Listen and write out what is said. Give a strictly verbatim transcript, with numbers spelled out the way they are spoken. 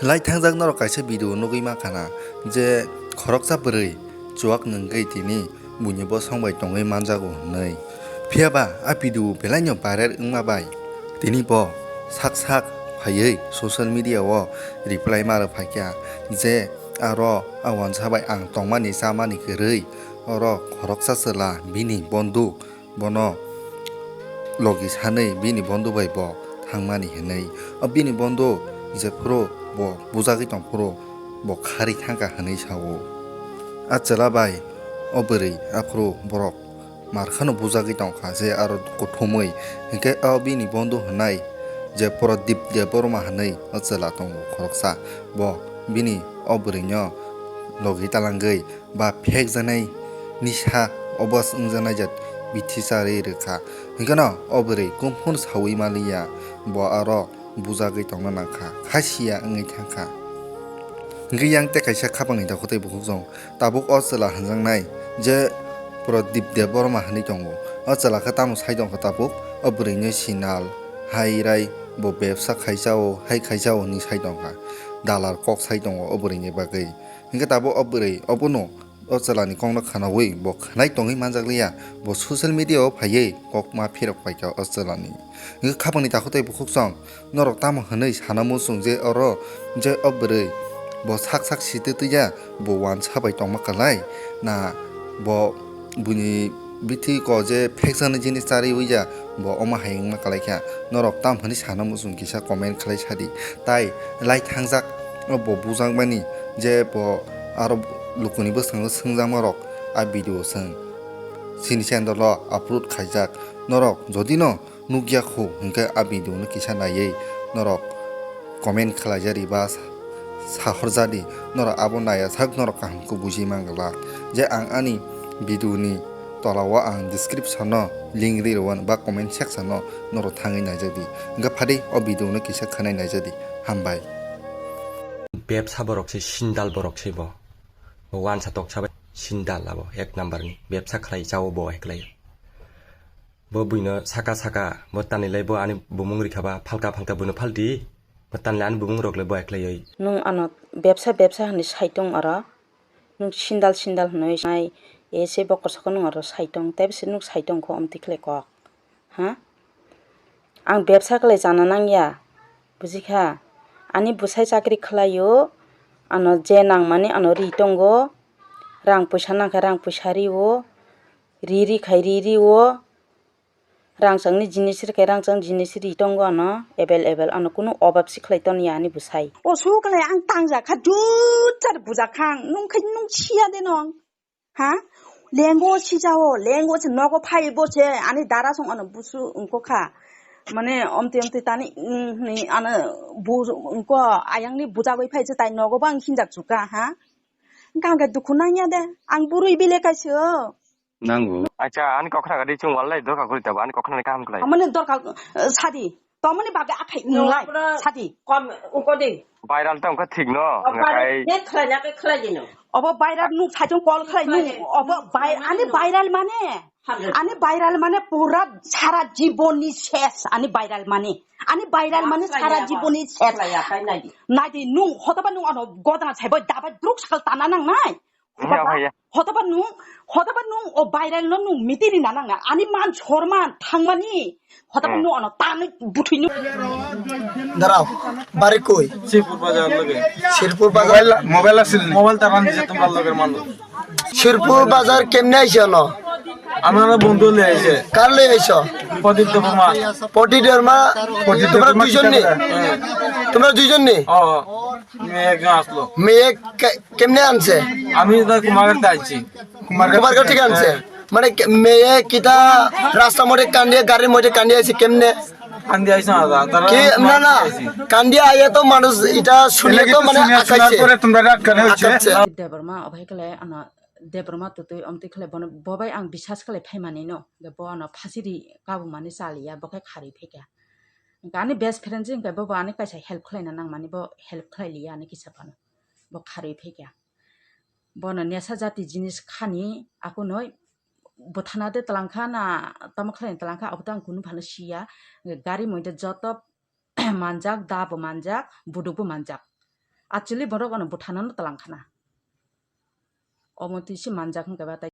Lai thangjak norok kaisa video nugwi mankha na je khoroksa bwrwi chuak nwngwi tini buini bosong bai tongwi manjago hwnwi. Phiyaba a video belaino viral wngma bai tini bo sak sak phaiwi social media o reply ma rwphaikha je aro a wansa bai ang tongmani chamani kwrwi oro khoroksa chwla bini bondhu bono logi sanwi bini bondhu bai bo thangmani hwnwi. O bini bondhu jephuru bo bujagwi tongphuru bo kharwi thangkha hwnwi sao. A chwla bai o bwrwi aphuru borok markhano bujagwi tongkha je aro kuthumwi hinkhe o bini bondhu hwnwi je Pradip Debbarma hwnwi o chwla tongo khoroksa, bo bini o bwrwino logi talangwi ba phekjaknai nisa obos wngjaknai jat bithi charwi rwkha. Hwnkhe no o bwrwi kumphun saui manliya, bo aro bujagwi tongna nangkha, khasiya wngwi thangkha. Hwnkhe yang tei kaisa khapangni dokhotwi bukhuk chwng tabuk o chwla hwnjaknai je Pradip Debbarma hwnwi tongo. O chwla khe tamo sai tongkha tabuk, o bwrwino sinal, hai rai, bo bebsa khaisa o, hai khaisa o hwnwi sai tongkha. Dalar kok sai tongo o bwrwini bagwi. Hwnkhe tabuk o bwrwi obono o chwlani kokno khwnaui bo khwnai tongwi manjakliya, bo social media o phaiwi kok ma phirok paikha o chwlani. Hwnkhe khapangni takhuk tei bukhuk chwng norok tamo hwnwi sana muchung je oro je o bwrwi bo sak sak sitwi twiya bo wansa bai tongma kwlai na bo buini bithi ko je phekjaknai jinis charwi ya bo omo hai wngma kwlai kha. Norok tam hwnwi sana muchung kisa comment khlai sadi. Tai lai thangjak o bo bujakmani je bo aro lukuni bwskango swngjama rok a video chwng chini channel o upload khaijak. Norok jodi no nukya khu hwnkhe a video no kisa naiwi norok comment khlaijari ba sa-, sahorjadi, norok abo naiya sak norok kaham khe buji manglak je ang ani video ni tola o ang description no link ri rw ba comment section no norok thangwi naijadi. Hwnkhe phadi o video no kisa khwnai naijadi. Hambai. Bebsa borok se sindal borok se bo. Bo wansa toksa bai sindal abo ek number ni. Bebsa khlai chao bo hai khlai. Bo buino saka saka bo tanilai bo ani bumung rikha ba phalka phalka buino phaldi. Bo tanilai ani bumung rok le bo hai khlai oi. Nwng ano bebsa bebsa hwnwi sai tong oro. Nwng sindal sindal hwnwi sai ese bokorsako nwng oro sai tong. Tei bisi nwng sai tong kho omtwi khlai kok. Ha? Ang bebsa khlai chana nangya, bujikha? Ani bwsai chakri khlaio, ano je nangmani ano ri tongo, rang puisa nangkhe rang puisa rio, ri ri khai ri rio, rangchakni jinis rikhe rangchak jinis ri tongo ano available, ano kunu obab si khlai toniya ani bwsai. O su khlai ang tangjakha, jujjar bujakhang, nungkhai nung siya de nong. Ha? Lengo sijao, lengo se nogo phai bo se, ani dara song ano busu wngko kha. Mane omtwi omtwi tani, mm, hwnwi ano bu-, wngko ayang ni buja bai phai se tai nogo bang hinjak chuka, ha? Wngkha hwnkhe dukhu nangya de, ang bwrwi bile kaisa o. Nango. Acha, ani kokra gadi chung wallai dorkar guri tabo, ani kokra ni kaham khlai. Amani dorkar, eh, sadi. Tomoni bagwi aphai nwng lai, sadi. Kom, uko de. Viral ta wngkha thik no, o viral ngai. Ne khlai na khe khlai di no. Obo viral nuk saichung call khlai nuk, khlai di. Obo vir-, ani viral mane, ani viral mane pura sara jiboni ses, ani viral mane. Ani viral mane sara jiboni ses. Khlai ya, khlai nai di. Nai di nung, hotoba nung ano godana saibo dabai druk sakal tana nang nai. Iya, iya. Hotoba nung, hotoba nung o viral no nung mitiri na nang na. Ani man sorman thangmani. Hotoba nung ano tanwi buthwi nung. Darao, bari koi? Sirpur bazar loge. Sirpur bazar? Mobile, mobile asil ni. Mobile taran je tumra loge manu. Sirpur bazar kemne aise ano? Amara bondhu le aise. Kar le aiso? Pradip Debbarma. Pradip Debbarma. Pradip Debbarma. Tumra duijon ni? Tumra duijon ni? Oh, me ekjon aslo. Me ek Ke-, kemne anse? Ami to Kumarghat te anchi. Kumarghat theke anse? Mane ke-, meye kita rasta moddhe kandiya, garir moddhe kandiya aise kemne? Kandiya aise na, tara ki, na, na. Kandiya aye to manush eta suniye to mane akaise. Debbarma, obo hai khlai ano Debbarma tutui omtwi khlai bono, bo bai ang biswas khlai phaimani no. Bo ano phasiri kabumani chaliya, bo khe kharwi phaikha. Ani best friend se hwnkhe bo, bo ani kaisa help khlaina nangmani, bo help khlai liya ani kisa phano. Bo kharwi phaikha. Bono nesa jati jinis khani akunoi bwthana de twlangkha na tamo khlaina twlangkha, abo to ang kunu phano siya. Gari moide joto manjak, da bo manjak, buduk bo manjak. Actually borok ano bwthanano twlang khana. Omo twi se manjak hwnkhe ba tai